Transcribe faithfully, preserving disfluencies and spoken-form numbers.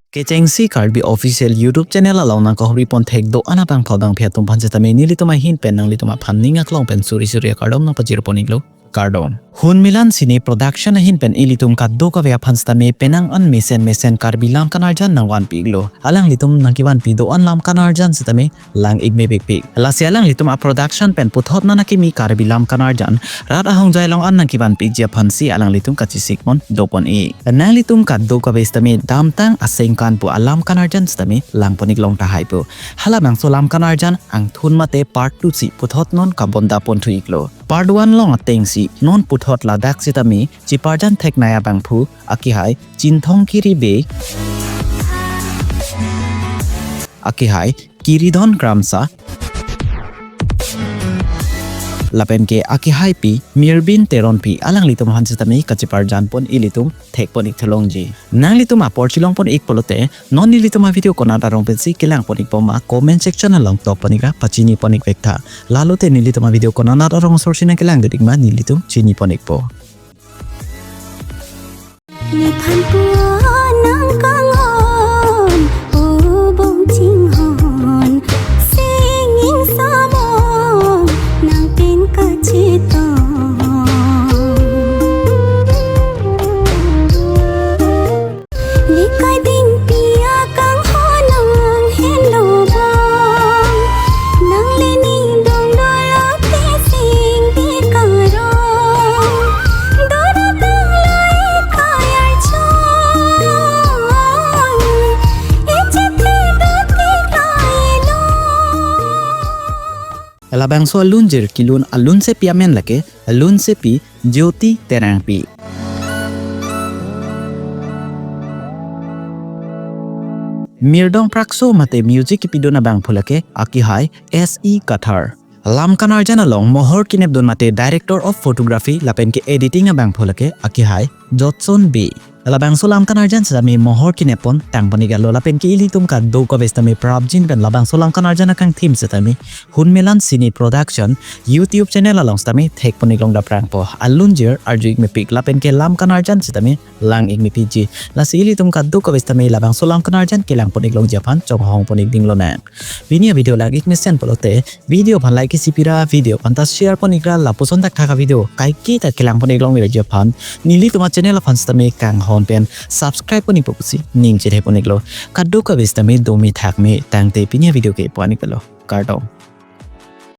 Kechengsi Karbi Official YouTube channel along nangkahuri pon thek do-an abangphu abangphi atum aphan setame nelitum ahin pen nanglitum aphan ning aklong pen suri suri akardom nangpajir pon iklo, kardom. Hunmilan Cine Production ahin pen ilitum kadokave aphan setame penang an mesen mesen Karbi lam kanarjan nangvanpi iklo. Alanglitum nangkevanpi do-an lam kanarjan setame lang ik mepikpik. Lasi alanglitum a-production pen puthot nangkimi Karbi lam kanarjan rat ahongjai along an nangkevanpikji aphansi alanglitum kachesik pon do pon ik. Nanglitum kadokave setame Damtang Asengkan pu alam kanarjan setame lang pon ik long tahai pu. Halabangso lam kanarjan angthun mate part two si puthot non kabonda pon thu iklo. Part one along atengsi non puthot ladak setame cheparjan theknei abangphu akehai Chinthong Kiri Bey, akehai Kiridon Kramsa, lapen ke akehaipi Mirbin Teronpi, alanglitum aphan setame kacheparjan pon ilitum thek pon ik thu longji. Nanglitum apor chelong pon ik pulote non nelitum a-video konat arong pensi kelang pon ikpo ma comment section along tok pon ikra pachini pon ik vek tha. Lalote nelitum a-video konat arong sorsi nangkelang dun ik ma nelitum chini pon ikpo. Nephan puan nangkanghon, ubong chinghon, singing samong, nangpin kachetong. Likading pia kanghon nang henlo bang, nang leni dong dolo tesing di karong. Dora bang lai kayar chong, echethe dati kailo. Labangso alunjir kelun alunsepi amen lake alunsepi Jyoti Terangpi. Mirdong prakso mate music kepidun abangphu lake akehai S E Kathar. Lam kanarjan along mohor kenep dun mate director of photography lapen ke editing abangphu lake akehai Jotson Bey. Labangso lam kanarjan setame mohor kenep pon tang pon ik iklo lapen ke ilitum kadokave setame prapjin pen labangso lam kanarjan akangthim setame Hunmilan Cine Production YouTube channel along setame thek pon ik long daprang po. Alunjir arju ik mepik lapen ke lam kanarjan setame lang ik mepikji. Lasi ilitum kadokave setame labangso lam kanarjan kelang pon ik longji aphan chonghong pon ik ding lonang. Pini a-video lang ik mesen pulote video aphan like isi pira, video aphan ta share pon ikra, lapuson thakthak a-video kaike ta kelang pon ik longji aphan nelitum a-channel aphan setame kanghon pen subscribe pon ikpo pusi ning chethe pon iklo. Kadokave setame dome thakme tangte pini a-video ke pu-an ik iklo. Kardom.